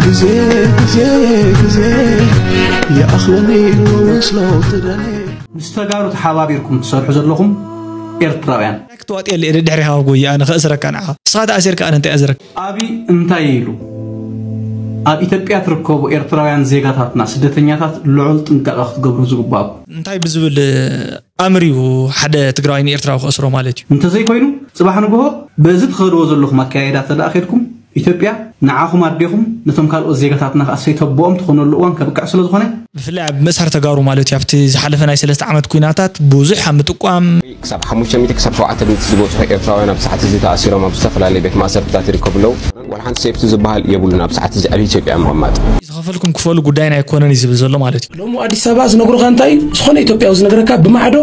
ግዜ ግዜ ግዜ ይኣኽለኒ ወስሎ ትደኒ። ምስ ተጋሩ ተሓባቢርኩም ትሰርሑ ዘለኹም ኤርትራውያን፣ ክትዋጥየሉ እየ ድሕሪኻ ጎይ ኣነ ከእስረካ ንዓኻ። ንስኻ ተኣሲርካ ኣነ እንታይ ኣስረካ? ኣብይ እንታይ ኢሉ? ኣብ ኢትዮጵያ ትርከቡ ኤርትራውያን ዜጋታትና ስደተኛታት ልዑል ጥንቃቐ ክትገብሩ ዝግባእ። እንታይ ብዝብል ኣምር እዩ ሓደ ትግራዋይ ንኤርትራዊ ክእስሮ ማለት እዩ? እንተዘይኮይኑ፣ ጽባሕ ንግሆ በዚ ትኸድዎ ዘለኹም ኣከያይዳ ተደኣ ኬድኩም፣ ኢትዮጵያ ንዓኹም ኣዴኹም፣ ነቶም ካልኦት ዜጋታትና ከኣ ሰይተቦኦም ትኾነሉ እዋን ከብቅዕ ስለ ዝኾነ፣ ብፍላይ ኣብ ምእሳር ተጋሩ ማለት እዩ። ኣብቲ ዝሓለፈ ናይ ሰለስተ ዓመት ኲናታት ብዙሕ ኣብ ምጥቋም ክሳብ ሓሙሽተ ሚእቲ ክሳብ ሸውዓተ ሚእቲ ዝበጽሑ ኤርትራውያን ኣብ ሰዓት እዚ ተኣሲሮም ኣብ ዝተፈላለዩ ቤት ማእሰርትታት ይርከቡ ኣለዉ። ዋላ ሓንቲ ሴፍቲ ዝበሃል የብሉን ኣብ ሰዓት እዚ ኣብ ኢትዮጵያ ምቕማጥ። ዝኸፈልኩም ክፈሉ ጉዳይና ኣይኮነን እዩ ዝብል ዘሎ ማለት እዩ። ሎሚ ኣዲስ ኣበባ ዝነግሩኻ እንታይ እዩ? ዝኾነ ኢትዮጵያዊ ዝነግረካ ብማዕዶ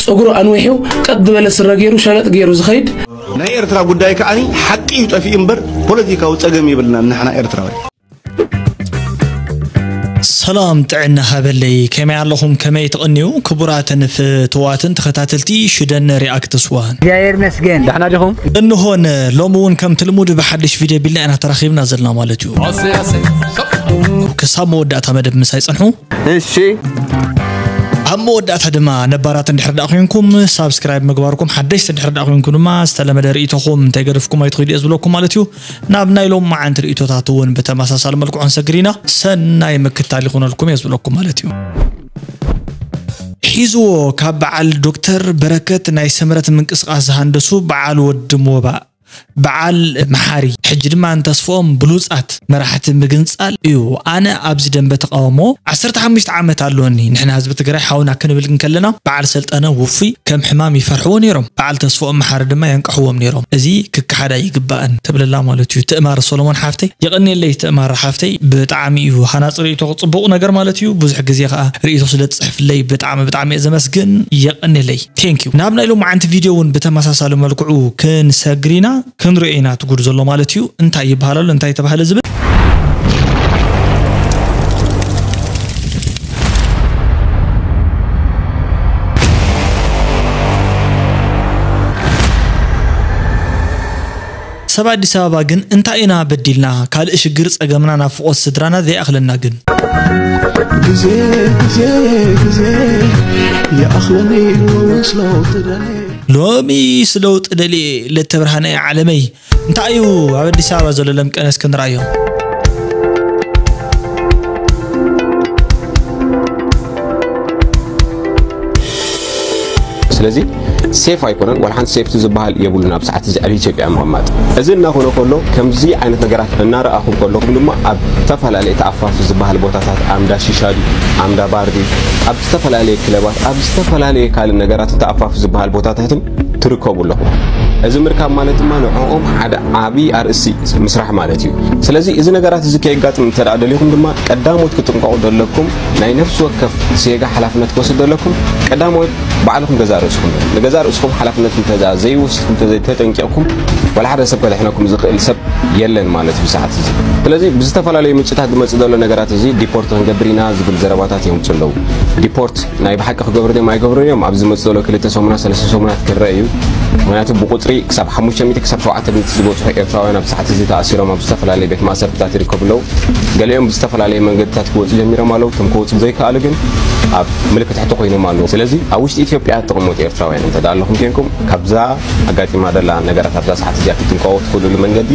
ጸጉሩ ኣንዊሑ ቀጥ ዝበለ ስረ ገይሩ ሸበጥ ገይሩ ዝኸይድ ናይ ኤርትራ ጉዳይ ከኣ ሓቂ እዩ ጠፊኡ እምበር ፖለቲካዊ ጸገም የብልናን ንሕና ኤርትራውያን። ሰላም ጥዕና ሃበለይ፣ ከመይ ኣለኹም? ከመይ ትቕንዩ? ክቡራትን ፍትዋትን ተኸታተልቲ ሽደን ሪኣክትስ ዋን። እግዚኣብሔር ይመስገን። ደሕና ዲኹም? እንሆን ሎሚ እውን ከምቲ ልሙድ ብሓድሽ ቪድዮ ቢልና ኢና ተራኺብና ዘለና ማለት እዩ። ክሳብ መወዳእታ መደብ ምሳይ ጽንሑ። እሺ። ኣብ መወዳእታ ድማ ነባራት እንድሕር ደኣ ኮይንኩም ሳብስክራይብ ምግባርኩም፣ ሓደሽቲ እንድሕር ደኣ ኮይንኩም ድማ ዝተለመደ ርእይቶኹም እንተይገደፍኩም ኣይትኽዱ እየ ዝብለኩም ማለት እዩ። ናብ ናይ ሎም መዓንቲ ርእይቶታት እውን ብተመሳሳሊ መልክዑ ክንሰግር ኢና። ሰናይ ምክታል ይኹነልኩም እየ ዝብለኩም ማለት እዩ። ሒዝዎ ካብ በዓል ዶክተር በረከት ናይ ስምረት ምንቅስቃስ ዝሃንደሱ በዓል ወዲ ሞባእ በዓል መሓሪ፣ ሕጂ ድማ ንተስፍኦም ብሉጻት መራሕቲ ምግንጻል እዩ። ኣነ ኣብዚ ደንበ ተቃውሞ ዓሰርተ ሓሙሽተ ዓመት ኣሎኒ። ንሕና ህዝቢ ትግራይ ሓውና ክንብል ግን ከለና በዓል ሰልጠነ ውፉይ ከም ሕማም ይፈርሕዎ ነይሮም። በዓል ተስፍኦም መሓሪ ድማ የንቅሕዎም ነይሮም። እዚ ክከሓድ ኣይግባእን ትብልላ ማለት እዩ። ትእማር ሶሎሞን ሓፍተይ፣ የቐንየለይ ትእማር ሓፍተይ፣ ብጣዕሚ እዩ ሃናጺ ርእይቶ ጽቡቕ ነገር ማለት እዩ። ብዙሕ ግዜ ከኣ ርእይቶ ስለ ትጽሕፍለይ ብጣዕሚ ብጣዕሚ እየ ዘመስግን። የቐንየለይ። ቴንክ ዩ። ናብ ናይ ሎማዓንቲ ቪድዮ እውን ብተመሳሳሊ መልክዑ ክንሰግር ኢና፣ ክንሪኦ ኢና እቲ ጉድ ዘሎ ማለት እዩ። እንታይ ይበሃል ኣሎ፣ እንታይ ተባህለ ዝብል። ሰብ ኣዲስ ኣበባ ግን እንታይ ኢና በዲልና? ካልእ ሽግር ጸገምና ናፍቖት ስድራና ዘይኣኽለና ግን። ግዜ ግዜ ግዜ ይኣኽለኒ ወይስ ለውጢ ደልየ? ሎሚስ ለውጢ ደልየ ለተብርሃነ ዓለመይ። እንታይ እዩ ኣብ ኣዲስ ኣበባ ዘሎ ለምቀነ እስኪ ንርኣዮ። ስለዚ ሴፍ ኣይኮነን፣ ዋላ ሓንቲ ሴፍቲ ዝበሃል የብሉን ኣብ ሰዓት እዚ ኣብ ኢትዮጵያ ምቕማጥ። እዚ እናኾነ ከሎ፣ ከምዚ ዓይነት ነገራት እናረኣኹም ከለኹም ድማ ኣብ ዝተፈላለየ ተኣፋፊ ዝበሃል ቦታታት፣ ኣምዳ ሺሻ ድዩ፣ ኣምዳ ባር ድዩ፣ ኣብ ዝተፈላለየ ክለባት፣ ኣብ ዝተፈላለየ ካልእ ነገራት ተኣፋፊ ዝበሃል ቦታታትን ትርከቡ ኣለኹም። እዚ ምርካብ ማለት ድማ ንዕኦም ሓደ ዓቢ ኣርእስቲ ምስራሕ ማለት እዩ። ስለዚ እዚ ነገራት እዚ ከየጋጥም እንተ ደኣ ደሊኹም ድማ ቀዳሞት ክትጥንቀቑ ዘለኩም ናይ ነፍሲ ወከፍ ዜጋ ሓላፍነት ክወስድ ዘለኩም ቀዳሞት ባዕልኹም ገዛእ ርእስኹም። ንገዛእ ርእስኹም ሓላፍነት እንተ ዘይወስድኩም፣ እንተ ዘይተጠንቂቕኩም፣ ዋላ ሓደ ሰብ ከድሕነኩም ዝኽእል ሰብ የለን ማለት እዩ ሰዓት እዚ። ስለዚ ብዝተፈላለዩ ምንጭታት ዝመጽእ ዘሎ ነገራት እዚ ዲፖርት ክንገብር ኢና ዝብል ዘረባታት የምጽኡ ኣለዉ። ዲፖርት ናይ ብሓቂ ክገብሩ ድዮም ኣይገብሩን እዮም? ኣብ ዝመጽእ ዘሎ ክልተ ሰሙናት፣ ሰለስተ ሰሙናት ክረአ እዩ። ምኽንያቱ ብቁጽሪ ክሳብ ሓሙሽተ ሚእቲ ክሳብ ሸውዓተ ሚእቲ ዝበጽሑ ኤርትራውያን ኣብ ሰዓት እዚ ተኣሲሮም ኣብ ዝተፈላለየ ቤት ማእሰርትታት ይርከቡ ኣለዉ። ገሊኦም ብዝተፈላለየ መንገድታት ክወጹ ጀሚሮም ኣለዉ። እቶም ክወጹ ዘይከኣሉ ግን ኣብ ምልክት ሕቶ ኮይኖም ኣለዉ። ስለዚ ኣብ ውሽጢ ኢትዮጵያ እትቕመጡ ኤርትራውያን እንተ ደኣ ኣለኹም ኮይንኩም፣ ካብዛ ኣጋጢማ ዘላ ነገራት ኣብዛ ሰዓት እዚኣ ክትጥንቀቑ ትኽእሉሉ መንገዲ፣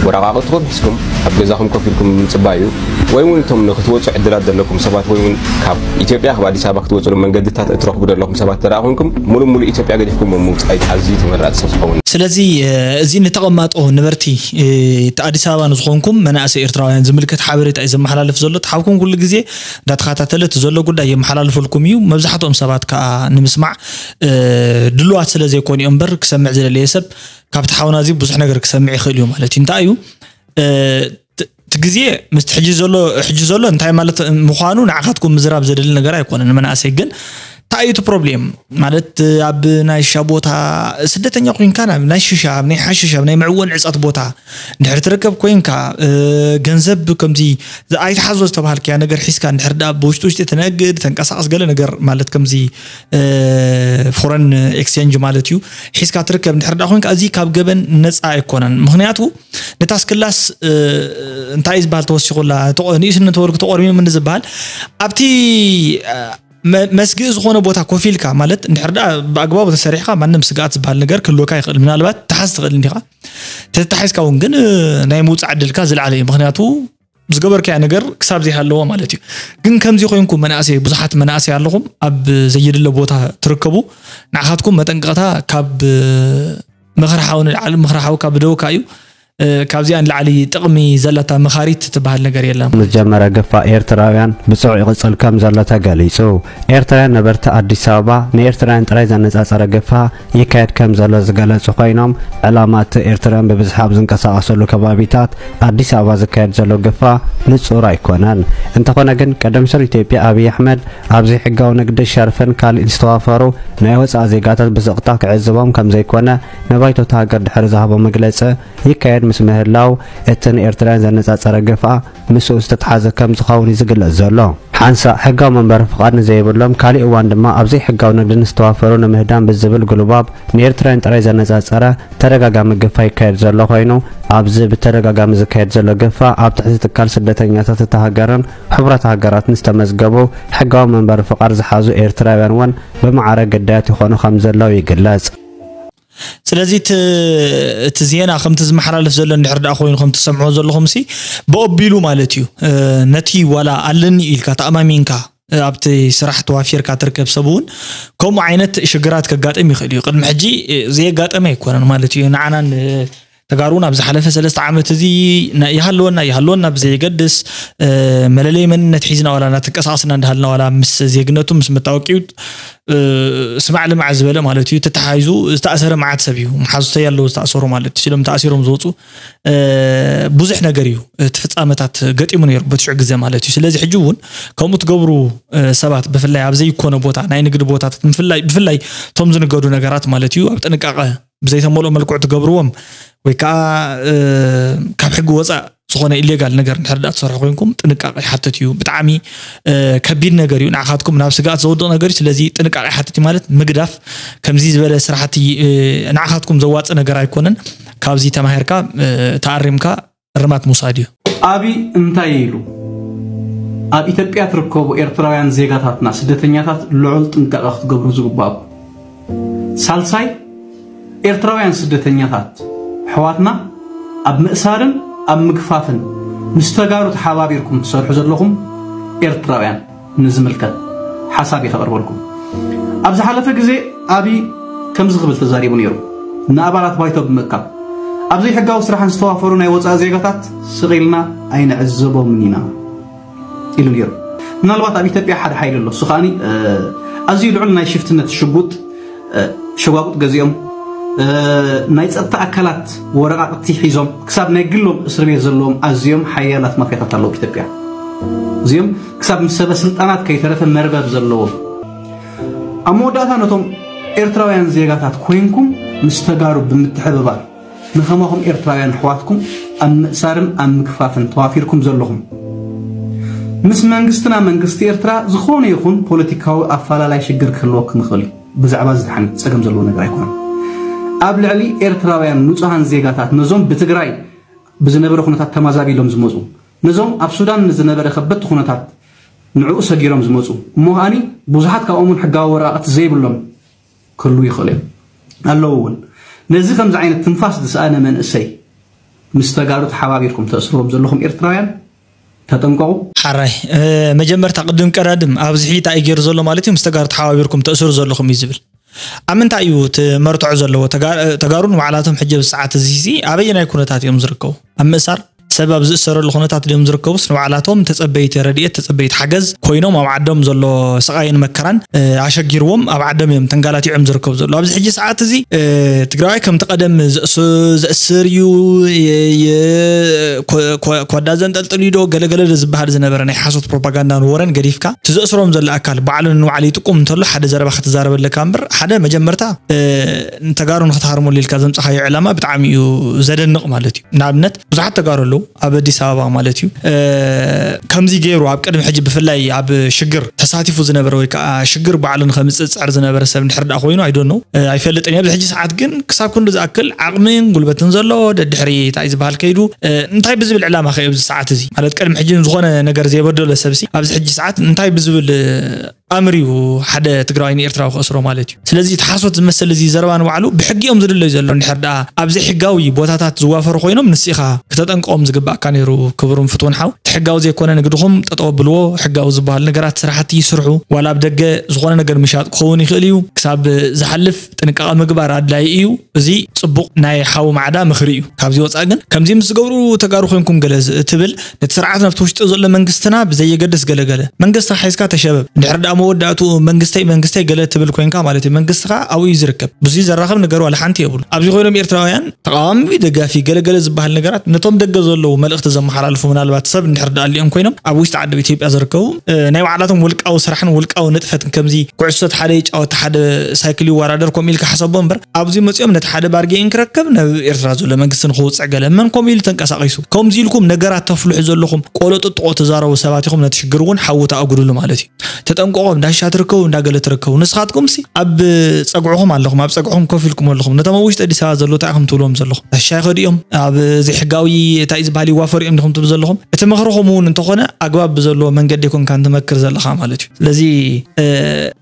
ወረቓቕትኹም ሒዝኩም ኣብ ገዛኹም ኮፍ ኢልኩም ምጽባይ እዩ። ወይ እውን እቶም ንክትወጹ ዕድላት ዘለኩም ሰባት፣ ወይ እውን ካብ ኢትዮጵያ፣ ካብ ኣዲስ ኣበባ ክትወጹሉ መንገድታት እትረኽቡ ዘለኹም ሰባት እንተ ደኣ ኮይንኩም፣ ሙሉእ ሙሉእ ኢትዮጵያ ገዲፍኩም ምውጻእ ኣዝዩ ተመራጺ ስለ ዝኸውን። ስለዚ፣ እ፣ እዚ ንተቐማጦ ነበርቲ፣ እ፣ እቲ ኣዲስ ኣበባ ንዝኾንኩም መናእሰይ ኤርትራውያን ዝምልከት ሓበሬታ እዩ ዘመሓላልፍ ዘሎ። ተሓብኩም ኩሉ ግዜ እንዳተኸታተለ እቲ ዘሎ ጉዳይ የመሓላልፈልኩም እዩ። መብዛሕትኦም ሰባት ከኣ ንምስማዕ፣ እ፣ ድሉዋት ስለ ዘይኮኑ እዮም እምበር፣ ክሰምዕ ዝደለየ ሰብ ካብቲ ሓውና እዚ ብዙሕ ነገር ክሰምዕ ይኽእል እዩ ማለት እዩ። እንታይ እዩ፣ እ፣ ት-፣ እቲ ግዜ ምስቲ ሕጂ ዘሎ፣ ሕጂ ዘሎ እንታይ ማለት ምዃኑ ንዓኻትኩም ምዝራብ ዘድሊ ነገር ኣይኮነን። ንመናእሰይ ግን እንታይ እዩ እቲ ፕሮብሌም? ማለት ኣብ ናይ ሽሻ ቦታ፣ ስደተኛ ኮይንካ ናብ ናይ ሽሻ፣ ኣብ ናይ ሓሽሽ፣ ኣብ ናይ መዕወን ዕፃት ቦታ እንድሕር ትርከብ ኮይንካ፣ ገንዘብ ከምዚ ኣይትሓዞ ዝተባሃልክያ ነገር ሒዝካ እንድሕር ደኣ ብውሽጢ ውሽጢ ተነግድ ተንቀሳቐስ ገለ ነገር፣ ማለት ከምዚ ፎረን ኤክስቼንጅ ማለት እዩ፣ ሒዝካ ትርከብ እንድሕር ደኣ ኮይንካ፣ እዚ ካብ ገበን ነፃ ኣይኮነን። ምክንያቱ ነታ ስክላስ እንታይ እዩ ዝበሃል ተወሲኹላ፣ ንእስነት ወርቂ ተቆርሚሙ ምንዲ ዝበሃል ኣብቲ መስግእ ዝኾነ ቦታ ኮፍ ኢልካ፣ ማለት እንድሕር ደኣ ብኣግባቡ ተሰሪሕካ ማንም ስግኣት ዝበሃል ነገር ክህልወካ ይኽእል። ምናልባት ትሓዝ ትኽእል እንዲኻ። ተተሓዝካ እውን ግን ናይ ምውፃእ ዕድልካ ዝለዓለ እዩ። ምክንያቱ ዝገበርካያ ነገር ክሳብ ዘይሃለዎ ማለት እዩ። ግን ከምዚ ኮይንኩም መናእሰይ፣ ብዙሓት መናእሰይ ኣለኹም ኣብ ዘይድለ ቦታ ትርከቡ፣ ንዓኻትኩም መጠንቀቕታ ካብ ምኽሪ ሓው ንላዕሊ፣ ምኽሪ ሓው ካብ ደውካ እዩ። ካብዚኣ ንላዕሊ ጥቕሚ ዘለታ መኻሪት ትበሃል ነገር የለን። ምስ ጀመረ ግፋ ኤርትራውያን ብጽዑ ይቕጽል ከም ዘሎ ተገሊጹ። ኤርትራውያን ነበርቲ ኣዲስ ኣበባ ንኤርትራውያን ጥራይ ዘነጻጸረ ግፋ ይካየድ ከም ዘሎ ዝገለጹ ኮይኖም፣ ዕላማ እቲ ኤርትራውያን ብብዝሒ ኣብ ዝንቀሳቐሰሉ ከባቢታት ኣዲስ ኣበባ ዝካየድ ዘሎ ግፋ ንጹር ኣይኮነን። እንተኾነ ግን ቀደም ሱር ኢትዮጵያ ኣብይ ኣሕመድ ኣብ ዘይሕጋዊ ንግዲ ሸርፍን ካልእን ዝተዋፈሩ ናይ ወጻኢ ዜጋታት ብስቕታ ክዕዝቦም ከም ዘይኮነ ንባይቶታ ሃገር ድሕሪ ዝሃቦ መግለጺ ይካየድ ምስ ምህላው፣ እቲ ንኤርትራውያን ዘነጻጸረ ግፍኣ ምስኡ ዝተትሓዘ ከም ዝኸውን እዩ ዝግለጽ ዘሎ። ሓንሳእ ሕጋዊ መንበሪ ፍቓድ ንዘይብሎም፣ ካልእ እዋን ድማ ኣብ ዘይሕጋዊ ንግዲ ንዝተዋፈሩ ንምህዳም ብዝብል ጉልባብ ንኤርትራውያን ጥራይ ዘነጻጸረ ተደጋጋሚ ግፋ ይካየድ ዘሎ ኮይኑ፣ ኣብዚ ብተደጋጋሚ ዝካየድ ዘሎ ግፋ ኣብ ትሕቲ ትካል ስደተኛታት እታ ሃገርን ሕቡራት ሃገራትን ዝተመዝገቡ ሕጋዊ መንበሪ ፍቓድ ዝሓዙ ኤርትራውያን እውን ብማዕረ ግዳያት ይኾኑ ከም ዘለዉ ይግለጽ። ስለዚ እቲ እቲ ዜና ከምቲ ዝመሓላለፍ ዘሎ እንድሕር ደኣ ኮይኑ ከምቲ ትሰምዕዎ ዘለኹም ሲ ብኦቢሉ ማለት እዩ። ነቲ ዋላ ኣለኒ ኢልካ ተኣማሚንካ ኣብቲ ስራሕ ተዋፊርካ ትርከብ ሰብ እውን ከምኡ ዓይነት ሽግራት ከጋጥም ይኽእል እዩ። ቅድሚ ሕጂ ዘየጋጠመ ኣይኮነን ማለት እዩ። ንዓናን ተጋሩን ኣብ ዝሓለፈ ሰለስተ ዓመት እዚ ይሃለወና ይሃለወና ብዘየገድስ መለለይ መንነት ሒዝና ዋላ እናተንቀሳቐስና እንዳሃልና ዋላ ምስ ዜግነቱ ምስ መታወቂኡ ስማዕ ልማዕ ዝበለ ማለት እዩ ተተሓሒዙ ዝተኣሰረ መዓት ሰብ እዩ። መሓዙተይ ኣለዉ ዝተኣሰሩ ማለት እዩ። ስሎም ተኣሲሮም ዝወፁ ብዙሕ ነገር እዩ እቲ ፍፃመታት ገጢሙ ነይሩ በቲ ሽዑ ግዜ ማለት እዩ። ስለዚ ሕጂ እውን ከምኡ ትገብሩ ሰባት ብፍላይ ኣብ ዘይኮነ ቦታ ናይ ንግዲ ቦታታት ብፍላይ ብፍላይ እቶም ዝንገዱ ነገራት ማለት እዩ ኣብ ጥንቃቐ ብዘይተመልኦ መልክዑ ትገብርዎም ወይ ከዓ ካብ ሕጊ ወፃእ ዝኾነ ኢሌጋል ነገር እንድሕር ዳ ትሰርሑ ኮይንኩም ጥንቃቄ ይሓትት እዩ። ብጣዕሚ ከቢድ ነገር እዩ። ንዓኻትኩም ናብ ስግኣት ዘውድቕ ነገር እዩ። ስለዚ ጥንቃቄ ይሓትት እዩ ማለት ምግዳፍ ከምዚ ዝበለ ስራሕቲ ንዓኻትኩም ዘዋፅእ ነገር ኣይኮነን። ካብዚ ተማሂርካ ተኣሪምካ እርማት ምውሳድ እዩ። ኣቢ እንታይ ኢሉ? ኣብ ኢትዮጵያ ትርከቡ ኤርትራውያን ዜጋታትና ስደተኛታት ልዑል ጥንቃቐ ክትገብሩ ዝግባእኩም። ሳልሳይ፣ ኤርትራውያን ስደተኛታት ኣሕዋትና ኣብ ምእሳርን ኣብ ምግፋፍን ምስ ተጋሩ ተሓባቢርኩም ትሰርሑ ዘለኹም ኤርትራውያን ንዝምልከት ሓሳብ እየ ከቕርበልኩም። ኣብ ዝሓለፈ ግዜ ኣቢ ከምዚ ክብል ተዛሪቡ ነይሩ። ንኣባላት ባይቶ ብምእካብ ኣብ ዘይሕጋዊ ስራሕን ዝተዋፈሩ ናይ ወፃኢ ዜጋታት ስቕ ኢልና ኣይንዕዘቦምን ኢና ኢሉ ነይሩ። ምናልባት ኣብ ኢትዮጵያ ሓደ ሓይሊ ኣሎ፣ እሱ ከዓኒ ኣዝዩ ልዑል ናይ ሽፍትነት ሽጉጥ ሸጓጉጥ ገዚኦም ናይ ፀጥታ ኣካላት ወረቃቅቲ ሒዞም ክሳብ ናይ ግሎም እስር ቤት ዘለዎም ኣዝዮም ሓያላት ማፍያታት ኣለዉ ኢትዮጵያ። እዚኦም ክሳብ ምስ ሰበ ስልጣናት ከይተረፈ መርበብ ዘለዎም። ኣብ መወዳእታ ነቶም ኤርትራውያን ዜጋታት ኮይንኩም ምስ ተጋሩ ብምትሕብባር ንኸማኹም ኤርትራውያን ኣሕዋትኩም ኣብ ምእሳርን ኣብ ምግፋፍን ተዋፊርኩም ዘለኹም፣ ምስ መንግስትና መንግስቲ ኤርትራ ዝኾነ ይኹን ፖለቲካዊ ኣፈላላይ ሽግር ክህልወኩም ይኽእል እዩ። ብዛዕባ እዚ ተሓኒት ጸገም ዘለዎ ነገር ኣይኮነን። ኣብ ልዕሊ ኤርትራውያን ንጹሃን ዜጋታት ነዞም ብትግራይ ብዝነበረ ኩነታት ተማዛቢሎም ዝመጹ፣ ነዞም ኣብ ሱዳን ንዝነበረ ከበድቲ ኩነታት ንዕኡ ሰጊሮም ዝመጹ እሞ ከኣኒ ብዙሓት ካብኦም እውን ሕጋዊ ወረቃቅቲ ዘይብሎም ክህልዉ ይኽእሉ እዮም ኣለዉ እውን። ነዚ ከምዚ ዓይነት ትንፋስ ዝሰኣነ መንእሰይ ምስ ተጋሩ ተሓባቢርኩም ተእስርዎም ዘለኹም ኤርትራውያን ተጠንቀቑ። ሓራይ መጀመርታ ቅድም ቀዳድም ኣብዚ ሕጂ እንታይ እዩ ገይሩ ዘሎ ማለት እዩ? ምስ ተጋሩ ተሓባቢርኩም ተእስሩ ዘለኹም እዩ ዝብል። ኣብ ምንታይ እዩ እቲ መርትዖ ዘለዎ? ተጋሩ ንባዕላቶም ሕጂ ኣብዚ ሰዓት እዚ ኣበየናይ ኩነታት እዮም ዝርከቡ? ኣብ ምእሳር ሰብ ኣብ ዝእሰረሉ ኩነታት ድዮም ዝርከቡስ ንባዕላቶም ተጸበይቲ ረድኤት፣ ተጸበይቲ ሓገዝ ኮይኖም ኣብ ዓዶም ዘሎ ስቓይን መከራን ኣሸጊርዎም ኣብ ዓዶም እዮም ተንጋላቲዖም ዝርከቡ ዘለዉ። ኣብዚ ሕጂ ሰዓት እዚ ትግራዋይ ከምቲ ቀደም ዘእስር እዩ፣ ኮዳ ዘንጠልጥል እዩ ዶ ገለገለ ዝበሃል ዝነበረ ናይ ሓሶት ፕሮፓጋንዳን ወረን ገዲፍካ ትዘእስሮም ዘሎ ኣካል ባዕሉ ንባዕሉ ይጥቁም እንተሎ ሓደ ዘረባ ክትዛረበለካ እምበር ሓደ መጀመርታ ንተጋሩ ንክትሃርመሉ ኢልካ ዘምፀኻዮ ዕላማ ብጣዕሚ እዩ ዘደንቕ ማለት እዩ። ንኣብነት ብዙሓት ተጋሩ ኣለዉ ኣብ ኣዲስ ኣበባ ማለት እዩ። ከምዚ ገይሩ ኣብ ቅድሚ ሕጂ ብፍላይ ኣብ ሽግር ተሳቲፉ ዝነበረ ወይ ከዓ ሽግር ባዕሉ ንከምፅእ ዝፅዕር ዝነበረ ሰብ እንድሕር ደኣ ኮይኑ ኣይዶኖ ኣይፈልጥን እዩ። ኣብዚ ሕጂ ሰዓት ግን ክሳብ ክንዱ ዝኣክል ዓቕምን ጉልበትን ዘሎ ደድሕሪ እንታይ ዝበሃል ከይዱ እንታይ ብዝብል ዕላማ ከ ኣብዚ ሰዓት እዚ ማለት ቅድሚ ሕጂ ዝኾነ ነገር ዘይበደሎ ሰብሲ ኣብዚ ሕጂ ሰዓት እንታይ ብዝብል ኣምር እዩ ሓደ ትግራዋይ ንኤርትራዊ ክእስሮ ማለት እዩ። ስለዚ እቲ ሓሶት ዝመስል እዚ ዘረባ ንባዕሉ ብሕጊ እዮም ዝድለዩ ዘሎ። እንድሕር ደኣ ኣብ ዘይሕጋዊ ቦታታት ዝዋፈሩ ኮይኖም ንስኻ ክተጠንቅቖም ዝግባእካ ነይሩ። ክቡርን ፍትውን ሓው፣ እቲ ሕጋዊ ዘይኮነ ንግድኹም ጠጠው ኣብልዎ። ሕጋዊ ዝበሃል ነገራት ስራሕቲ ይስርሑ። ዋላ ኣብ ደገ ዝኾነ ነገር ምሻጥ ክኸውን ይኽእል እዩ። ክሳብ ዝሓልፍ ጥንቃቐ ምግባር ኣድላዪ እዩ። እዚ ጽቡቕ ናይ ሓው ማዕዳ ምኽሪ እዩ። ካብዚ ወጻኢ ግን ከምዚ ምስ ዝገብሩ ተጋሩ ኮይንኩም ገለ ትብል ነቲ ስርዓት ናብቲ ውሽጢ ዘሎ መንግስትና ብዘየገድስ ገለገለ መንግስቲ ሓይዝካ ተሸበብ። እንድሕር ደኣ መወዳእትኡ መንግስተይ መንግስተይ ገለ ትብል ኮይንካ ማለት እዩ መንግስቲ ከዓ ኣብኡ እዩ ዝርከብ። ብዙይ ዘራኽብ ነገር ዋላ ሓንቲ የብሉ። ኣብዚ ኮይኖም ኤርትራውያን ተቃዋሚ ደጋፊ ገለገለ ዝበሃል ነገራት ነቶም ደገ ዘለዉ መልእኽቲ ዘመሓላልፉ ምናልባት ሰብ እንድሕር ደኣ ኣሊኦም ኮይኖም ኣብ ውሽጢ ዓዲ ኢትዮጵያ ዝርከቡ ናይ ባዕላቶም ውልቃዊ ስራሕን ውልቃዊ ንጥፈትን ከምዚ ኩዕሶ ሓደ ይጫወት ሓደ ሳይክል ይወዳደር ከምኡ ኢልካ ሓሰቦ እምበር ኣብዚ መፂኦም ነቲ ሓደ ባርጌን ክረከብ ናብ ኤርትራ ዘሎ መንግስቲ ንክውፅዕ ገለ መን ከምኡ ኢሉ ተንቀሳቂሱ ከምዚ ኢልኩም ነገራት ተፍልሑ ዘለኹም ቆሎ ጥጥቆ ተዛረቡ ሰባት ኢኹም ነቲ ሽግር እውን ሓዊ ተኣጉድሉ ማለት እዩ። ተጠንቀቆ እንዳሻ ትርከቡ እንዳገለ ትርከቡ ንስኻትኩም ሲ ኣብ ፀግዕኹም ኣለኹም ኣብ ፀግዕኹም ኮፍ ኢልኩም ኣለኹም ነቶም ኣብ ውሽጢ ኣዲስ ኣበባ ዘለዉ እንታይ ኢኹም ትብልዎም ዘለኹም ዳሻ ይኸዱ እዮም ኣብ ዘይሕጋዊ እንታይ ዝበሃል ይዋፈሩ እዮም ዲኹም ትብሉ ዘለኹም እቲ ምኽርኹም እውን እንተኾነ ኣግባብ ብዘለዎ መንገዲ ይኮንካ እንትመክር ዘለኻ ማለት እዩ። ስለዚ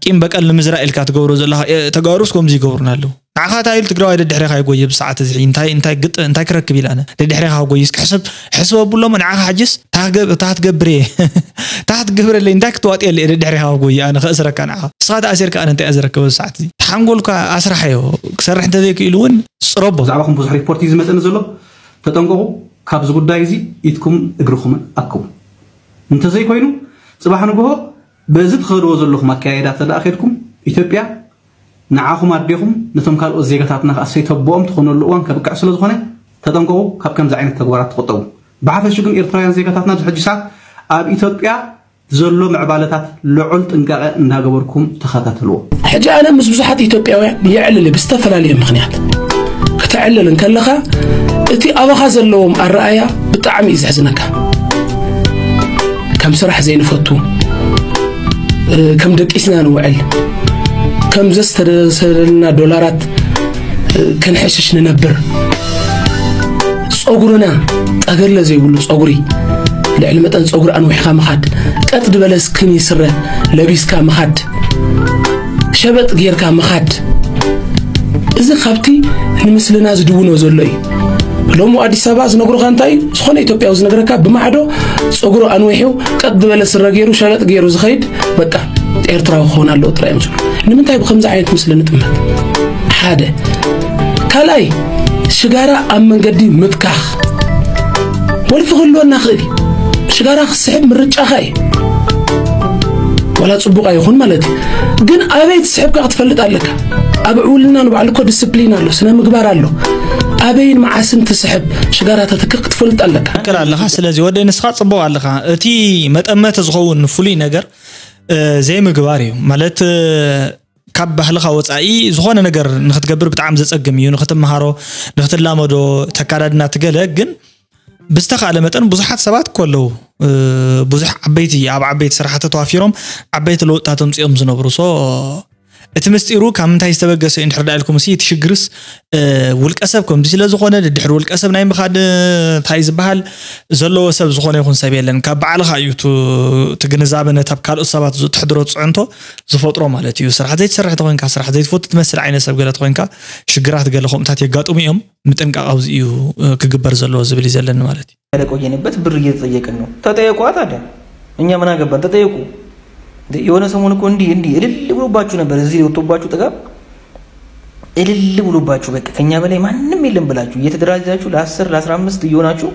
ቂም በቀል ንምዝራእ ኢልካ ትገብሮ ዘለኻ ተጋሩስ ከምዚ ይገብሩና ኣለዉ። ንዓኻ እንታይ ኢሉ ትግራዋይ ደድሕሬኻ ይጎየ ብሰዓት እዚ እንታይ እንታይ ግጥ እንታይ ክረክብ ኢላነ ደድሕሬኻ ጎይ እስኪ ሕሰብ ሕስበ ብሎሞ ንዓኻ ሕጅስ ታህገብ ታህትገብር እየ ታህትገብረለይ እንታይ ክትዋጥ የለ ደድሕሬኻ ጎይ ኣነ ከእስረካ ንዓኻ ንስኻ ተኣሲርካ ኣነ እንታይ ዝረክበ ብሰዓት እዚ ተሓንጎልካ ኣስራሓዮ ክሰርሕ እንተዘይክኢሉ እውን ጽረቦ። ብዛዕባኹም ብዙሕ ሪፖርት እዩ ዝመፀኒ ዘሎ። ተጠንቀቑ። ካብዚ ጉዳይ እዚ ኢድኩም እግርኹምን ኣክቡ። እንተዘይኮይኑ ፅባሕ ንግሆ በዚ ትኸድዎ ዘለኹም ኣካያይዳ ተደኣ ከድኩም ኢትዮጵያ ንዓኹም ኣዴኹም ነቶም ካልኦት ዜጋታትና ከኣ ሰይተቦኦም ትኾነሉ እዋን ከብቅዕ ስለ ዝኾነ ተጠንቀቑ። ካብ ከምዚ ዓይነት ተግባራት ተቆጠቡ። ብሓፈሹ ግን ኤርትራውያን ዜጋታትና ኣብዚ ሕጂ ሰዓት ኣብ ኢትዮጵያ ዘሎ ምዕባለታት ልዑል ጥንቃቐ እንዳገበርኩም ተኸታተልዎ። ሕጂ ኣነ ምስ ብዙሓት ኢትዮጵያውያን የዕልል እየ ብዝተፈላለየ ምኽንያት። ከተዕልል እንከለኻ እቲ ኣባኻ ዘለዎም ኣረኣያ ብጣዕሚ እዩ ዘሕዝነካ። ከም ስራሕ ዘይንፈቱ፣ ከም ደቂስና ንውዕል፣ ከም ዘስተደሰደልና ዶላራት ክንሕሽሽ ንነብር። ጸጉርና ጠገለ ዘይብሉ ጸጉሪ ልዕሊ መጠን ጸጉሪ ኣንዊሕኻ ምኻድ፣ ቀጥ ዝበለ ስክኒ ስረ ለቢስካ ምኻድ፣ ሸበጥ ጌርካ ምኻድ፣ እዚ ካብቲ ንምስልና ዝድውኖ ዘሎ እዩ። ሎሚ ኣዲስ ኣበባ ዝነግሩኻ እንታይ እዩ? ዝኾነ ኢትዮጵያዊ ዝነግረካ ብማዕዶ ጸጉሩ ኣንዊሑ ቀጥ ዝበለ ስረ ገይሩ ሸበጥ ገይሩ ዝኸይድ በቃ ኤርትራዊ ክኸውን ኣለዎ ጥራይ እዮም ዝብሉ። ንምንታይ ብከምዚ ዓይነት ምስሊ ንጥመት? ሓደ ካልኣይ ሽጋራ ኣብ መንገዲ ምትካኽ ወልፊ ክህልወና ክእል እዩ። ሽጋራ ክስሕብ ምርጫኻ እዩ። ዋላ ጽቡቕ ኣይኹን ማለት እዩ። ግን ኣበይ ትስሕብካ ክትፈልጥ ኣለካ። ኣብ ዕውልና ንባዕሉ እኮ ዲስፕሊን ኣሎ፣ ስነ ምግባር ኣሎ። ኣበይን መዓስን ትስሕብ ሽጋራ ተትክኽ ክትፈልጥ ኣለካ። ትክክል ኣለኻ። ስለዚ ወደ ንስኻ ጽቡቕ ኣለኻ። እቲ መጠመቲ ዝኸውን ፍሉይ ነገር ዘይምግባር እዩ ማለት ካብ ባህልኻ ወፃኢ ዝኾነ ነገር ንክትገብር ብጣዕሚ ዘፀግም እዩ። ንክትመሃሮ፣ ንክትላመዶ፣ ተካዳድና ትገለ ግን ብዝተኻእለ መጠን ብዙሓት ሰባት እኮ ኣለዉ ብዙሕ ዓበይቲ ኣብ ዓበይቲ ስራሕቲ ተዋፊሮም ዓበይቲ ለውጥታት ኣምፅኦም ዝነብሩ so እቲ ምስጢሩ ካብ ምንታይ ዝተበገሰ እዩ እንድሕር ዳ ኢልኩም ሲ እቲ ሽግርስ ውልቀ ሰብ ከምዚ ስለ ዝኾነ ድድሕሪ ውልቀ ሰብ ናይ ምኻድ እንታይ ዝበሃል ዘለዎ ሰብ ዝኾነ ይኹን ሰብ የለን ካብ ባዕልኻ እዩ እቲ ግንዛበ ነታ ኣብ ካልኦት ሰባት ተሕድሮ ፅዕንቶ ዝፈጥሮ ማለት እዩ። ስራሕ ዘይትሰርሕ ተኾይንካ ስራሕ ዘይትፈቱ ትመስል ዓይነት ሰብ ገለ ተኾይንካ ሽግራት ገለ ከምኡታት የጋጥሙ እዮም። ምጥንቃቕ ኣብዚ እዩ ክግበር ዘለዎ ዝብል እዩ ዘለኒ ማለት እዩ። ያለቆየንበት ብር እየተጠየቅን ነው። ተጠየቋ ታዲያ እኛ ምን አገባን? ተጠየቁ። የሆነ ሰሞን እኮ እንዲህ እንዲህ እልል ብሎባችሁ ነበር። እዚህ ወጥቶባችሁ ጥጋብ እልል ብሎባችሁ በቃ ከኛ በላይ ማንም የለም ብላችሁ እየተደራጃችሁ ለአስር ለአስራ አምስት እየሆናችሁ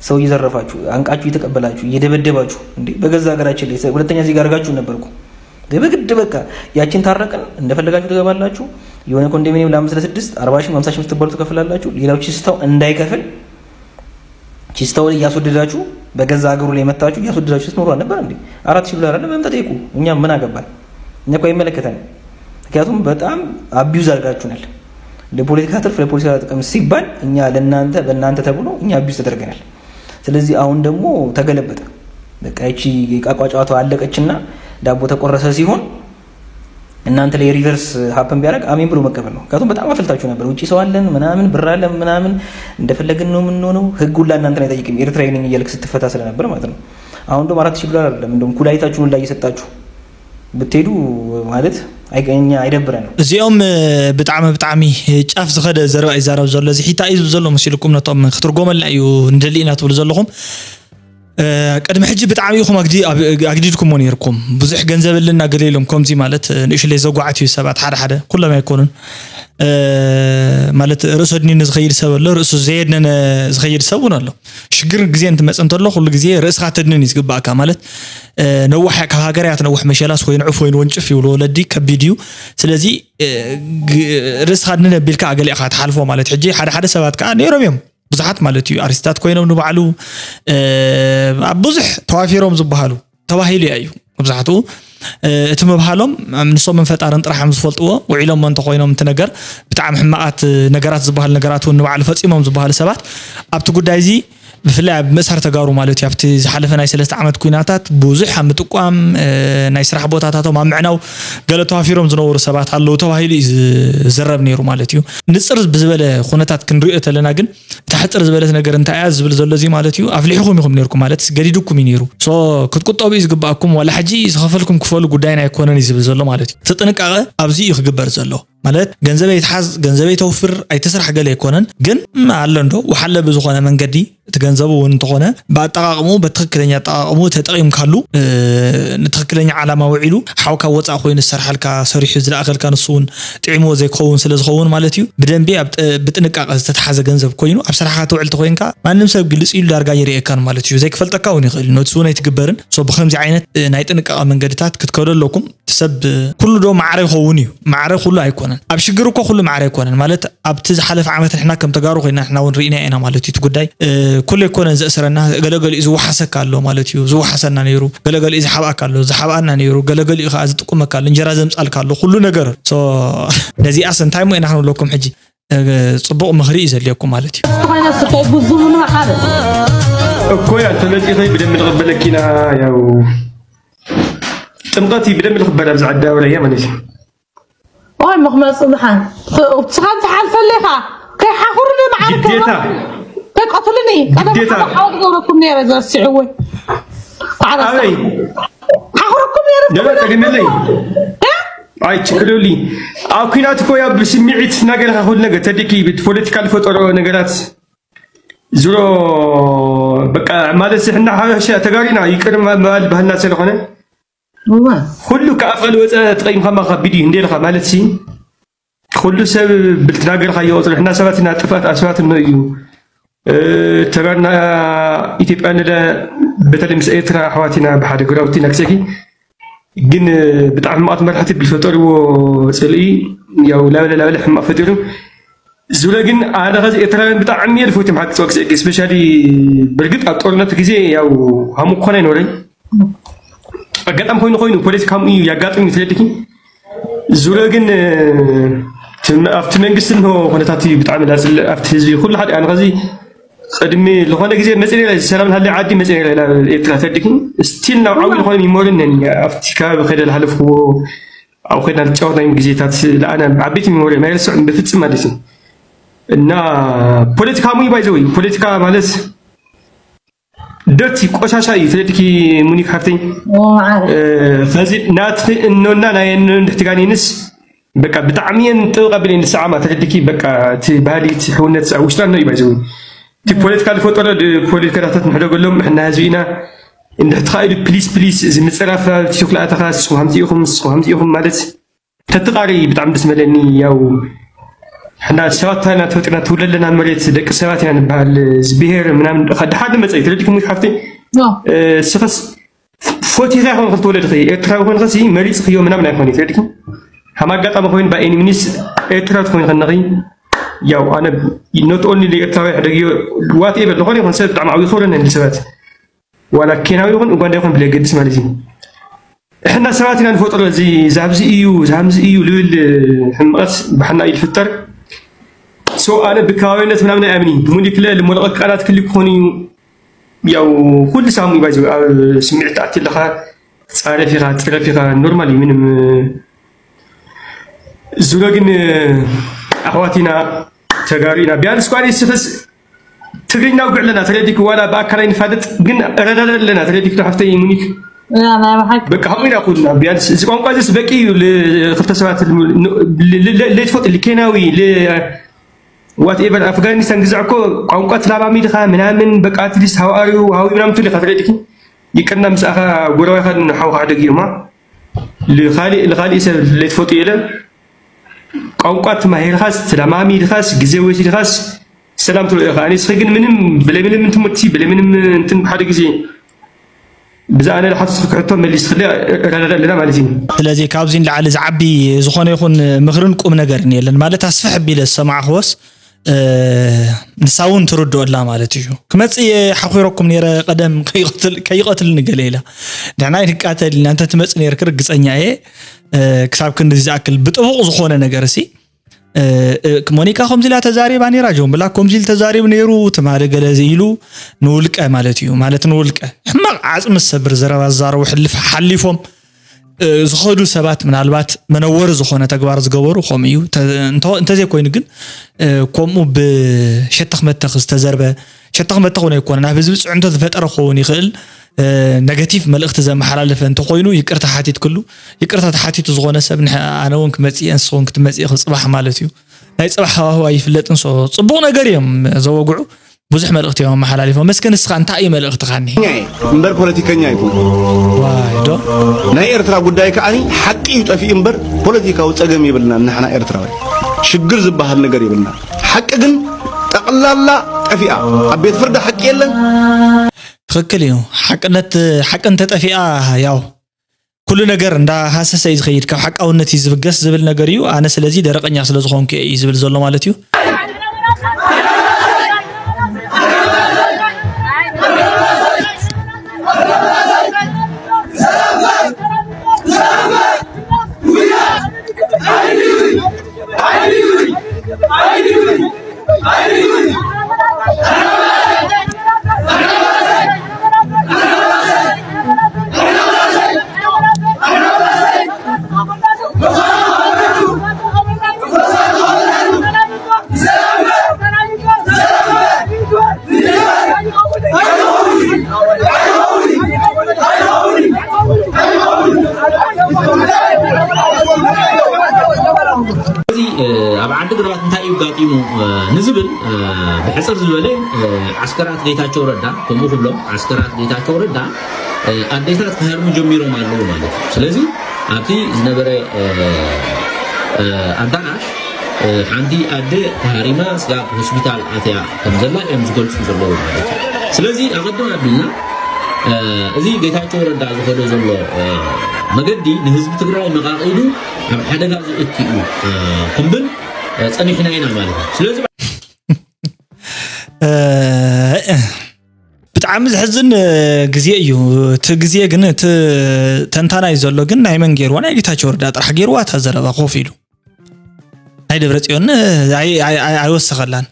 ሰው እየዘረፋችሁ፣ አንቃችሁ እየተቀበላችሁ፣ እየደበደባችሁ፣ እንዴ በገዛ ሀገራችን ላይ ሁለተኛ ዜጋ አድርጋችሁ ነበርኩ። በግድ በቃ ያችን ታረቅን እንደፈለጋችሁ ትገባላችሁ። የሆነ ኮንዶሚኒየም ለአምስት ለስድስት አርባ ሺህ ሃምሳ ሺህ የምትባሉ ትከፍላላችሁ። ሌላው ቺስታው እንዳይከፍል ቺስታው ላይ እያስወደዳችሁ በገዛ ሀገሩ ላይ መታችሁ እያስወደዳችሁ ስትኖሩ አልነበር እንዴ? አራት ሺህ ዶላር አለ መምጣት እኮ እኛ ምን አገባን? እኛ እኮ አይመለከተንም። ምክንያቱም በጣም አቢዩዝ አድርጋችሁናል። ለፖለቲካ ትርፍ ለፖለቲካ ጥቅም ሲባል እኛ ለእናንተ በእናንተ ተብሎ እኛ አቢዩዝ ተደርገናል። ስለዚህ አሁን ደግሞ ተገለበጠ። በቃ እቺ ቃቋ ጨዋታው አለቀችና ዳቦ ተቆረሰ ሲሆን እናንተ ላይ ሪቨርስ ሀፕን ቢያደርግ አሜን ብሎ መቀበል ነው። ምክንያቱም በጣም አፈልታችሁ ነበር። ውጭ ሰው አለን ምናምን ብር አለን ምናምን እንደፈለግን ነው የምንሆነው። ህግ ሁላ እናንተን አይጠይቅም። ኤርትራዊ ነኝ እያልክ ስትፈታ ስለነበር ማለት ነው። አሁን ደግሞ አራት ሺህ ዶላር አይደለም እንደውም ኩላሊታችሁን ሁላ እየሰጣችሁ ብትሄዱ ማለት እኛ አይደብረንም። እዚኦም ብጣዕሚ ብጣዕሚ ጫፍ ዝኸደ ዘረባ ይዛረብ ዘሎ እዚ ሒታ እዩ ዝብል ዘሎ መሲልኩም ነቶም ክትርጎመልና እዩ ንደሊ ኢና ትብሉ ዘለኹም። ቅድሚ ሕጂ ብጣዕሚ ኢኹም ኣግዲድኩሞ ነይርኩም። ብዙሕ ገንዘብ ኣለና ገለ ኢሎም ከምዚ ማለት ንእሽለይ ዘጓዓት እዩ ሰባት ሓደ ሓደ ኩሎም ኣይኮኑን። ማለት ርእሱ ኣድኒኑ ዝኸይድ ሰብ ኣሎ፣ ርእሱ ዘየድነነ ዝኸይድ ሰብ እውን ኣሎ። ሽግር ግዜ እንትመፅ እንተሎ ኩሉ ግዜ ርእስኻ ተድንን እዩ ዝግባእካ። ማለት ነዋሕ ካብ ሃገር እያ ትነውሕ መሸላስ ወይ ንዑፍ ወይ ንወንጭፍ ይብሉ ወለዲ ከቢድ እዩ። ስለዚ ርእስኻ ኣድንን ኣቢልካ ኣገሊእኻ ትሓልፎ ማለት ሕጂ ሓደ ሓደ ሰባት ከዓ ነይሮም እዮም ብዙሓት ማለት እዩ ኣርቲስታት ኮይኖም ንባዕሉ ኣብ ብዙሕ ተዋፊሮም ዝበሃሉ ተባሂሉ እዩ። መብዛሕትኡ እቲ ምብሃሎም ንሶምን ፈጣርን ጥራሕ እዮም ዝፈልጥዎ። ውዒሎሞ እንተኮይኖም እቲ ነገር ብጣዕሚ ሕማቓት ነገራት ዝበሃሉ ነገራት እውን ንባዕሉ ፈፂሞም ዝበሃሉ ሰባት ኣብቲ ጉዳይ እዚ ብፍላይ ኣብ ምእሳር ተጋሩ ማለት እዩ ኣብቲ ዝሓለፈ ናይ ሰለስተ ዓመት ኩናታት ብዙሕ ኣብ ምጥቋም ናይ ስራሕ ቦታታቶም ኣብ ምዕናው ገለ ተዋፊሮም ዝነበሩ ሰባት ኣለዉ ተባሂሉ እዩ ዝዘረብ ነይሩ ማለት እዩ። ንፅር ብዝበለ ኩነታት ክንሪኦ ተለና ግን እታ ሕፅር ዝበለት ነገር እንታይ እያ ዝብል ዘሎ እዚ ማለት እዩ ኣፍሊሕኹም ኢኹም ነርኩም ማለት ገዲድኩም እዩ ነይሩ። ሶ ክትቁጠቡ እዩ ዝግባኣኩም ዋላ ሕጂ ዝኸፈልኩም ክፈሉ ጉዳይና ኣይኮነን እዩ ዝብል ዘሎ ማለት እዩ። እቲ ጥንቃቐ ኣብዚ እዩ ክግበር ዘሎ ማለት ገንዘበይ ትሓዝ ገንዘበይ ተውፍር ኣይትስራሕ ገለ ኣይኮነን ግን ኣሎ እንዶ ውሓለ ብዝኾነ መንገዲ እቲ ገንዘቡ እውን እንተኾነ ብኣጠቃቅሙ በትክክለኛ ኣጠቃቅሙ ተጠቂምካሉ ንትክክለኛ ዓላማ ውዒሉ ሓውካ ወፃእ ኮይኑ ዝሰርሓልካ ሰሪሑ ዝለኣኸልካ ንሱ እውን ጥዕምዎ ዘይክኸውን ስለ ዝኸውን ማለት እዩ። ብደንቢ ብጥንቃቐ ዝተተሓዘ ገንዘብ ኮይኑ ኣብ ስራሕካ ትውዕል ተኮይንካ ማንም ሰብ ግልፅ ኢሉ ዳርጋ ይርእየካን ማለት እዩ። ዘይክፈልጠካ እውን ይኽእል ነሱ እውን ኣይትግበርን። ሶ ብከምዚ ዓይነት ናይ ጥንቃቐ መንገድታት ክትከዱ ኣለኩም። ሰብ ኩሉ ዶ ማዕረ ይኸውን እዩ? ማዕረ ኩሉ ኣይኮነን። ኣብ ሽግር እኮ ኩሉ ማዕረ ኣይኮነን ማለት ኣብቲ ዝሓለፈ ዓመት ንሕና ከም ተጋሩ ኮይና ንሕና እውን ርኢና ኢና ማለት እዩ። እቲ ጉዳይ ኩሉ ኣይኮነን ዘእስረና ገለገሊኡ ዝወሓሰካ ኣሎ ማለት እዩ። ዝወሓሰና ነይሩ ገለገሊኡ ዝሓብኣካ ኣሎ ዝሓብኣና ነይሩ ገለገሊኡ ከዓ ዝጥቁመካ ኣሎ እንጀራ ዘምፃልካ ኣሎ ኩሉ ነገር። ነዚኣስ እንታይ ሞ ኢና ክንብለኩም ሕጂ? ፅቡቕ ምኽሪ እዩ ዘድልየኩም ማለት እዩ። ዝኾነ ስታይ ብዙ ምኑ ሓደ እኮ ያ ተመፂኸይ ብደንብ ንቕበለኪና ያው ጥምቐት እዩ ብደንብ ንኽበል ኣብዚ ዓዲ ኣውራያ ማለት እዩ። ኦይ መኽመፂ ዝሓን ስኻ ትሓልፈለኻ ከይሓኹርኒ መዓር ግዴታ ከይቀትልኒ ቀደም ግዴታ። ሓደ ሓወት ገብረኩም ነይረ ዘስዕወይ ኣበይ ሓኹረኩም ነይረ ደበ ጸገም የለይ። ኣይ ችግር የብሉይ። ኣብ ኲናት እኮ ያው ብስምዒት እናገለኻ ኩሉ ነገር ተድኪ ብፖለቲካ ዝፈጠሮ ነገራት ዝሮ በቃ ማለት ሕና ሓበሻ ተጋሪና ይቅር ምባል ባህልና ስለኾነ እዋ ኩሉ ካብ ኣፍቃ ዝወፀ ተጠቂምካ ማ ከቢድ እዩ እንዴ ኢልካ ማለት ሲ ኩሉ ሰብ ብልትናገርካ ይቆፅሩ ሕና ሰባት ኢና ጥፋት ኣስባት ነው እዩ ተጋርና ኢትዮጵያ ንደ በተለይ ምስ ኤርትራ ኣሕዋት ኢና ብሓደ ግራውቲ ኢና ክሰኪ ግን ብጣዕሚ ሕማቃት መራሕቲ ብዝፈጠርዎ ፅልኢ ያው ላበለ ላበለ ሕማቅ ፈጢሩ ዙረ ግን ኣነ ከዚ ኤርትራውያን ብጣዕሚ እየ ዝፈትዮም ሓቂ ፀወቅ ስእቂ ስፔሻሊ ብርግጥ ኣብ ጦርነት ግዜ ያው ሃሙ ክኾን ኣይነበረኝ ኣጋጣሚ ኮይኑ ኮይኑ ፖለቲካ ሃሙ እዩ ያጋጥም እዩ ትለድኪ ዙረ ግን ኣብቲ መንግስቲ እንሆ ኩነታት እዩ ብጣዕሚ ላፅልእ ኣብቲ ህዝቢ ኩሉ ሓደ ኣነ ከዚ ቅድሚ ዝኾነ ግዜ መፅእ ነረ ሰላም ሃለ ዓዲ መፅእ ነረ ናብ ኤርትራ ተድኪ ስቲል ናብ ዓዊ ዝኾነ ሚሞሪ ነን ኣብቲ ከባቢ ከይደ ዝሓለፍክዎ ኣብ ኮይና ዝጫወትናዮም ግዜታት ለኣነ ዓበይቲ ሚሞሪ ናይ ርስዑ ብፍፅም ማለት እዩ እና ፖለቲካ ሙይ ባይዘወይ ፖለቲካ ማለት ደርቲ ቆሻሻ እዩ ተደድኪ ሙኒክ ሓፍተይ ከዚ ናትኺ እኖና ናይ እኖን ድሕቲ ጋኔንስ በቃ ብጣዕሚ እየን ጥብቅ ኣቢለ ንስዓማ ተደድኪ በቃ እቲ ባህሊ እቲ ሕውነት ኣብ ውሽጣ ነው ይባይዘው እቲ ፖለቲካ ዝፈጠሮ ፖለቲካታት ንሕደገሎም ሕና ህዝቢ ኢና እንድሕቲ ካኢዱ ፕሊስ ፕሊስ እዚ ምፅራፍ ኣብ ቲክቶክ ለኣተኻ ንስኹም ከምዚ ኢኹም ንስኹም ከምዚ ኢኹም ማለት ተትቃሪ ብጣዕሚ ደስ መለኒ ያው ሕና ሰባት ታይና ተፈጥርና ትውለድ ኣለና መሬት ደቂ ሰባት ኢና ንበሃል። እዚ ብሄር ምናምን ድሓር ንመፀ እዩ ተረዲኩም ሓፍቲ። ስኸስ ፎቲኻ ይኾን ክትወለድ ኸ ኤርትራዊ ኮንኸ ሲ መሪፅ ክዮ ምናምን ኣይኮን ተረዲኩም። ሃም ኣጋጣሚ ኮይኑ ባኤኒ ሚኒስ ኤርትራ ትኾይን ከነኺ ያው ኣነ not only ንኤርትራዊ ሕደግዮ ዋት ኤቨር ዝኾነ ይኹን ሰብ ብጣዕሚ ዓብዩ ክብረን ንሰባት ዋላ ኬናዊ ይኹን ኡጋንዳ ይኹን ብለየገድስ ማለት እዩ። እሕና ሰባት ኢና ንፈጥሮ እዚ ዛብዚ እዩ ዛምዚ እዩ ልብል ሕምቐት ብሓና እዩ ዝፍጠር። ሶ ኣነ ብከባቢነት ምናምን ኣይኣምኒ ሙኒክለ ልሞለቐ ቃላት ክሊ ክኾኑ እዩ። ያው ኩሉ ሳሙ ባዚ ኣብ ስምዒት ተኣቲ ኣለኻ ፃረፍ ኢኻ ፅረፍ ኢኻ ኖርማል እዩ ምንም። ዙሮ ግን ኣሕዋቲና ተጋሩ ኢና ቢያንስ ኳ ስፈስ ትግርኛ ውግዕ ኣለና ተረዲክ ዋላ ብኣካል ኣይንፋለጥ ግን ረዳዳ ኣለና ተረዲክ ሓፍተይ ሙኒክ። በቃ ከምኡ ኢና ኩልና ቢያንስ እዚ ቋንቋ እዚስ በቂ እዩ። ክልተ ሰባት ለይትፈጥ ልኬናዊ ዋትኤቨር ኣፍጋኒስታን ግዛዕ እኮ ቋንቋ ትላባሚ ድኻ ምናምን በቃ ኣትሊስት ሃውኣሪው ሃዊ ምናምን ትልካ ተረዲክ። ይቅርና ምስኣኻ ጎረባይኻ ሓውካ ሕደግ እዩማ ልኻሊእ ልኻሊእ ሰብ ለይትፈጡ የለን። ቋንቋ ተማሂርኻስ ተለማሚድኻስ ግዜ ወሲድኻስ ሰላም ትብሎ ኢኻ። ንስኺ ግን ምንም ብለይ ምንም ትምህርቲ ብለይ ምንም እንትን ብሓደ ግዜ ብዛ ኣነ ዝሓተትኩ ሕቶ መሊስክለ ረዳዳ ኣለና ማለት እዩ። ስለዚ ካብዚ ንላዕሊ ዝዓቢ ዝኾነ ይኹን ምኽርን ቁም ነገርን የለን ማለት ኣስፍሕ ቢለ ዝሰማዕኽዎስ ንሳ እውን ትርድኦ ኣላ ማለት እዩ። ክመፅእ እየ ሓኺረኩም ነይረ ቀደም ከይቐትልኒ ገለ ኢላ ንሕና ይንቃተል ኢና እንተ ትመፅእ ነይርክ ርግፀኛ እየ። ክሳብ ክንዲ ዝኣክል ብጥቡቕ ዝኾነ ነገር ሲ ሞኒካ ከምዚ ኢላ ተዛሪባ ነይራ ጆን ብላ ከምዚ ኢሉ ተዛሪቡ ነይሩ ትማሊ ገለ ኢሉ ንውልቀ ማለት እዩ ማለት ንውልቀ ሕማቕ ዓፅሚ ዝሰብር ዘረባ ዝዛረቡ ሕልፍ ሓሊፎም ዝኸዱ ሰባት ምናልባት መነወሪ ዝኾነ ተግባር ዝገበሩ ከምኡ እዩ። እንተዘይኮይኑ ግን ከምኡ ብሸተኽ መተኽ ዝተዘርበ ሸተኽ መተኽ እውን ኣይኮነን ኣብ ህዝቢ ፅዕንቶ ዝፈጠረ ክኸውን ይኽእል። ነገቲቭ መልእኽቲ ዘመሓላለፈ እንተኾይኑ ይቅርታ ሓቲትክሉ። ይቅርታ ተሓቲቱ ዝኾነ ሰብ ኣነ እውን ክመፅእ እየ ንስኹም ክትመፅእ ኢኹ ፅባሕ ማለት እዩ። ናይ ፅባሕ ሃዋህዋ ይፍለጥን ሶ ፅቡቕ ነገር እዮም ዘወግዑ። ብዙሕ መልእኽቲ እዮም ኣመሓላሊፎም። እስከ ንስኻ እንታይ እዩ መልእኽትኻ እኒ? እምበር ፖለቲከኛ ይኹን ዋይ ዶ ናይ ኤርትራ ጉዳይ ከዓኒ ሓቂ እዩ ጠፊኡ እምበር ፖለቲካዊ ጸገም የብልናን። ንሕና ኤርትራውያን ሽግር ዝበሃል ነገር የብልና። ሓቂ ግን ጠቕላላ ጠፊኣ። ኣብ ቤት ፍርዲ ሓቂ የለን። ትኽክል እዩ። ሓቅነት ሓቂ እንተጠፊኣ ያው ኩሉ ነገር እንዳሃሰሰ እዩ ዝኸይድ ካብ ሓቃውነት እዩ ዝብገስ ዝብል ነገር እዩ። ኣነ ስለዚ ደረቐኛ ስለ ዝኾንኩ እየ እዩ ዝብል ዘሎ ማለት እዩ። እዚ ኣብ ዓዲ ግራት እንታይ እዩ ጋጢሙ ንዝብል ብሕፅር ዝበለ ዓስከራት ጌታቸው ረዳ ከምኡ ክብሎም ዓስከራት ጌታቸው ረዳ ኣዴታት ክሃርሙ ጀሚሮም ኣለዉ ማለት እዩ። ስለዚ ኣብቲ ዝነበረ ኣዳራሽ ሓንቲ ኣደ ተሃሪማ ስጋብ ሆስፒታል ኣትያ ከም ዘላ እዮም ዝገልፁ ዘለዉ ማለት እዩ። ስለዚ ኣቐድም ኣቢልና እዚ ጌታቸው ረዳ ዝኸዶ ዘሎ መገዲ ንህዝቢ ትግራይ መቓቒሉ ኣብ ሓደጋ ዝእቱ እዩ ክንብል ፀኒሕና ኢና ማለት እዩ። ስለዚ ብጣዕሚ ዝሕዝን ግዜ እዩ እቲ ግዜ ግን እቲ ተንታናይ ዘሎ ግን ናይ መን ገይርዋ ናይ ጌታቸው ረዳ ጥራሕ ገይርዋ እታ ዘረባ ኮፍ ኢሉ ናይ ደብረፅዮን ኣይወሰኸላን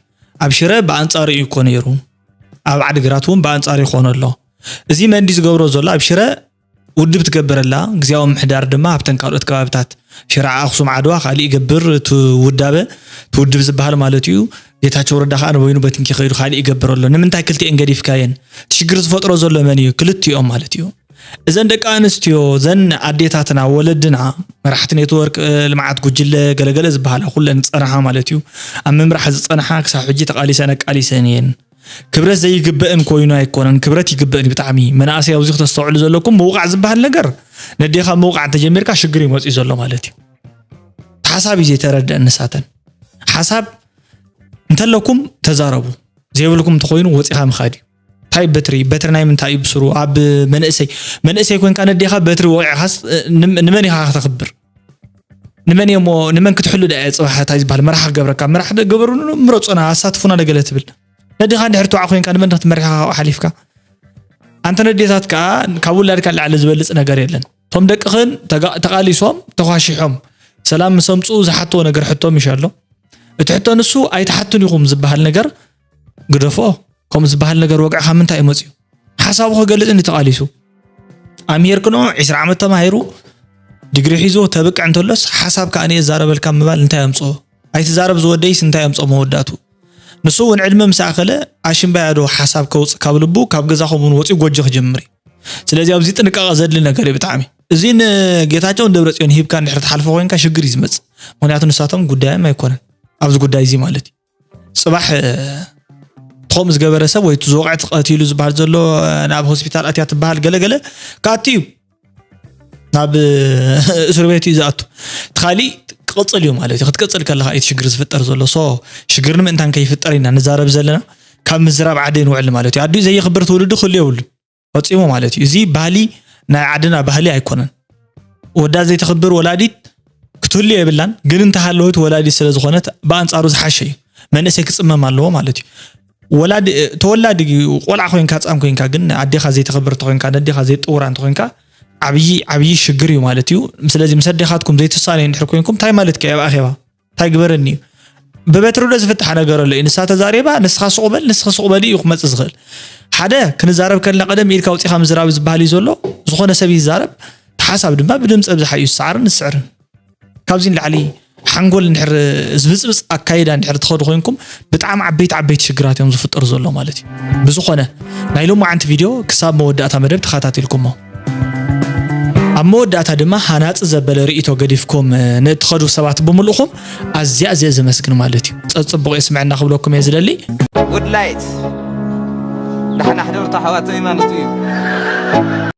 ኣብ ሽረ ብኣንፃሩ እዩ እኮ ነይሩ ኣብ ዓድግራት እውን ብኣንፃሩ ይኾኖ ኣሎ እዚ መን ድዩ ዝገብሮ ዘሎ ኣብ ሽረ ውድብ ትገብር ኣላ ግዝያዊ ምምሕዳር ድማ ኣብተን ካልኦት ከባብታት ሽረ ኣኽሱም ዓድዋ ካሊእ ይገብር እቲ ውዳበ እቲ ውድብ ዝበሃል ማለት እዩ ጌታቸው ረዳ ከዓ ንበይኑ በትንኪ ከይዱ ካሊእ ይገብር ኣሎ ንምንታይ ክልቲኤን ገዲፍካየን እቲ ሽግር ዝፈጥሮ ዘሎ መን እዩ ክልቲኦም ማለት እዩ እዘን ደቂ ኣንስትዮ ዘን ኣዴታትና ወለድና መራሕቲ ኔትወርክ ልምዓት ጉጅለ ገለገለ ዝበሃላ ኩለን ዝፀናሓ ማለት እዩ ኣብ ምምራሕ ዝፀናሓ ክሳብ ሕጂ ተቃሊሰን ኣቃሊሰን እየን ክብረት ዘይግበእን ኮይኑ ኣይኮነን ክብረት ይግበእን ብጣዕሚ መናእሰይ ኣብዚ ክተስተውዕሉ ዘለኩም ምውቃዕ ዝበሃል ነገር ነዴኻ ምውቃዕ እንተጀሚርካ ሽግር ይመፅእ ዘሎ ማለት እዩ ተሓሳብ እዩ ዘይተረደአን ንሳተን ሓሳብ እንተለኩም ተዛረቡ፣ ዘይብልኩም እንተኾይኑ ወፂኻ ምኻድ እዩ። እንታይ በትሪ በትሪ ናይ ምንታይ እዩ ብስሩ ኣብ መንእሰይ መንእሰይ ኮንካ ነዴኻ በትሪ ወቂዕኻስ ን- ንመን ኢኻ ከተኽብር? ንመን እሞ ንመን ክትሕሉ ዳ እየ ፅባሕ እንታይ ዝበሃል መራሕ ክገብረካ መራሕ ገበሩ ምረፁና ኣሳትፉና ደገለ ትብል ነዴኻ እንድሕር ትዋዕ ኮንካ ንመን ክትመሪሕካ ሓሊፍካ? ኣንተ ነዴታት ከዓ ካብ ውላድካ ላዕሊ ዝበልፅ ነገር የለን። እቶም ደቅኽን ተቃሊሶም ተኳሺሖም ሰላም ምስ ኣምፅኡ ዝሓትዎ ነገር ሕቶም ይሻሎ። እቲ ሕቶ ንሱ ኣይትሓቱን ኢኹም ዝበሃል ነገር ግደፎ። ከምኡ ዝበሃል ነገር ወግዕኻ ምንታይ እዩ መፅዩ? ሓሳቡ ክገልፅ እንዲ ተቃሊሱ ኣምሄር ክንኦ ዒስራ ዓመት ተማሂሩ ዲግሪ ሒዙ ተብቅዕ እንተሎስ ሓሳብ ከዓ እዛረበልካ ምባል እንታይ ኣምፅኦ? ኣይትዛረብ ዝወደይስ እንታይ ኣምፅኦ መወዳእቱ? ንሱ እውን ዕድመ ምስ ኣኸለ ኣሽምባያ ዶ ሓሳብ ከውፅእ ካብ ልቡ ካብ ገዛኹም እውን ወፂኡ ጎጆ ክጀምር እዩ። ስለዚ ኣብዚ ጥንቃቐ ዘድሊ ነገር እዩ ብጣዕሚ። እዚ ንጌታቸውን ደብረፅዮን ሂብካ እንድሕር ትሓልፎ ኮይንካ ሽግር እዩ ዝመፅእ። ምክንያቱ ንሳቶም ጉዳዮም ኣይኮነን ኣብዚ ጉዳይ እዚ ማለት እዩ። ፅባሕ እ፣ ትኾም ዝገበረ ሰብ ወይ እቲ ዝወቕዐ ትቐትሉ ዝበሃል ዘሎ እ፣ ናብ ሆስፒታል ኣትያ ትበሃል ገለገለ ካቲ እዩ ናብ እ፣ እስር ቤት እዩ ዝኣቱ። እቲ ካሊእ ክቕፅል እዩ ማለት እዩ። ክትቅፅል ከለካ እዩ እቲ ሽግር ዝፍጠር ዘሎ። ሶ ሽግር ንምእንታን ከይፍጠር ኢና ንዛረብ ዘለና። ካብ ምዝራብ ዓዲ ንውዕል ማለት እዩ። ኣዲኡ ዘየኽብር ትውልዲ ክህሉ የብሉን። ፈፂሙ ማለት እዩ። እዚ ባህሊ ናይ ዓድና ባህሊ ኣይኮነን። ወዳ ዘይተኽብር ወላዲት ክትህሉ የብላን። ግን እንተሃለወት ወላዲት ስለ ዝኾነት ብኣንፃሩ ዝሓሸ እዩ። መንእሰይ ክፅመም ኣለዎ ማለት እዩ። ወላዲ ተወላዲ ቆልዓ ኮይንካ ህፃን ኮይንካ ግን ኣዴኻ ዘይተኽብር እንተኮይንካ ነዴኻ ዘይጥውራ እንተኮይንካ ዓብዪ ዓብዪ ሽግር እዩ ማለት እዩ። ስለዚ ምስ ኣዴኻትኩም ዘይትሳነዩ እንድሕር ኮይንኩም እንታይ ማለት ከ ኣብ ኣኼባ እንታይ ግበረኒ እዩ? ብበትሪ ዶ ዝፍታሕ ነገር ኣሎ እዩ? ንሳ ተዛሪባ ንስኻ ሱቕ በል ንስኻ ሱቕ በል እዩ ክመፅእ ዝኽእል። ሓደ ክንዛረብ ከልና ቀደም ኢድካ ኣውፂኻ ምዝራብ ዝበሃል እዩ ዘሎ። ዝኾነ ሰብ ይዛረብ፣ እቲ ሓሳብ ድማ ብድምፂ ኣብዝሓ እዩ ዝሰዓርን ዝስዕርን። ካብዚ ንላዕሊ ሓንጎል እንድሕር ዝብፅብፅ ኣካይዳ እንድሕር ትኸዱ ኮይንኩም ብጣዕሚ ዓበይቲ ዓበይቲ ሽግራት እዮም ዝፍጠሩ ዘሎ ማለት እዩ። ብዝኾነ ናይ ሎማዓንቲ ቪድዮ ክሳብ መወዳእታ መደብ ተኸታቲልኩሞ ኣብ መወዳእታ ድማ ሃናፂ ዘበለ ርእይቶ ገዲፍኩም ንእትኸዱ ሰባት ብምልእኹም ኣዝያ ኣዝየ ዘመስግን ማለት እዩ። ፀፅቡቕ የስምዐና ክብለኩም እየ ዝደሊ። ጉድላይት ዳሕና ሕደርቱ ኣሕዋተይ ማለት እዩ።